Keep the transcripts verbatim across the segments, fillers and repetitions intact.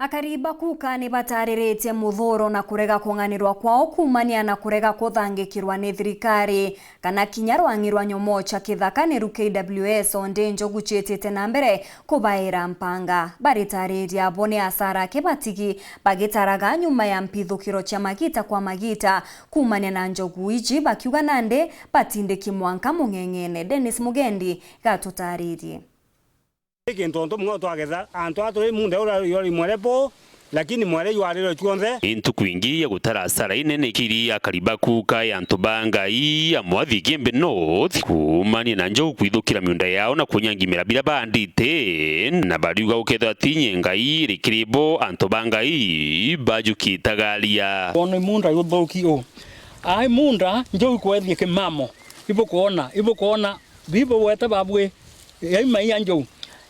Akari ba Kuka ni batariritie muthuro na kurega kung'anirwa kwao kuumania na kurega kuthangikirwa ni thirikari, kana kinya rwang'i rwa nyomoo cia kithaka niru K W S, o ndi njogu ciitite na mbere kubaira mpanga. Baritariria bo ni asara aki batigi bagitaraga nyuma ya mpithukiro cia magita kwa magita kuumania na njogu iji, bakiuga nandi batindiki mwanka mung'eng'ene. Dennis Mugendi gatutaririe. Iki ntonto mwa twagetha, antu a turi munda uria yori mwere po, lakini mwere jwarire cionthe. Ni ntuku ingi ya gutara asara inene kiri akari ba Kuka ya antu ba Ngai ya Mwathi Igembe North, kuumania na njogu kwithukira miunda yao na kunyangimira biria baandite, na bariuga gukethirwa ti inye Ngai iri kiri bo, antu ba Ngai bajukitagaria. Kwona imunda yuthuki u. Ai munda njogu kwethie kimamo. Ibukwona, ibukwona, bibugwete babwi. Yai maia njou,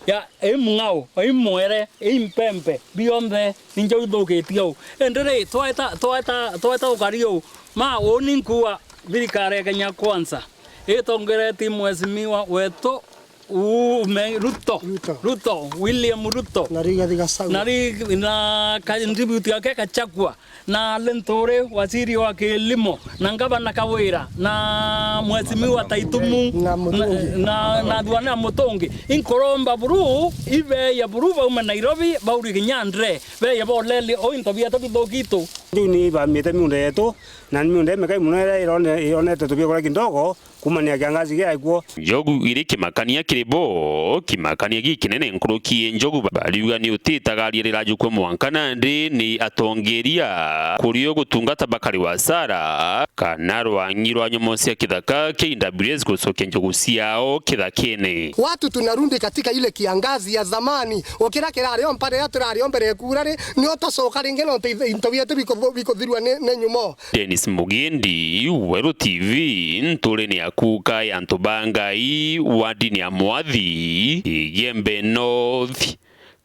ya, ii mng'ao, ii mwere, ii mpempe, bionthe ni njou ithukitie uu. Indi ri, tweta, tweta, tweta ukari uu, ma uni nkuuga thirikari ya Kenya Kwanza itongeretie mheshimiwa wetu uume Ruto. Ruto. Ruto, William Ruto. Na Rigathi Gachagua. Na ri-, na ka-, tribute yake Gachagua. Na Linturi, waziri wa kilimo, na ngavana Kawira, na mheshimiwa Taitumu, na Mutungi, na, na, na Thuana Mutungi. Inkuromba buru, ibeya buru baume Nairobi, bauri kinya ndre, beya boleli, o into bietu bithukitu. Riu ni ibamite miunda yetu, na ni miunda imikai muno iria irone-, ironete tubiekura kidogo, kuumania kiangazi giaikuo. Njogu iri kimakania kiri bo, kimakania gikinene nkuruki. Njogu bariuga ni utitagaria rirajukua mwanka nandi ni atongeria kurio gutungata bakari wa asara, kana rwang'i rwa nyomo cia kithaka K W S gucokia njogu ciao kithakene. Watu tunarudi katika ile kiangazi ya zamani, ukira kirari o mpare ya turari o mbere ya kuura ri, ni utocoka ringi no into bietu bikuthu-, bikuthirua ni, ni nyumo. Dennis Mugendi, Weru T V, nturene ya Kuka ya antu ba Ngai, wardini ya Mwathi, Igembe North,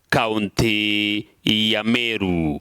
kaunti ya Meru.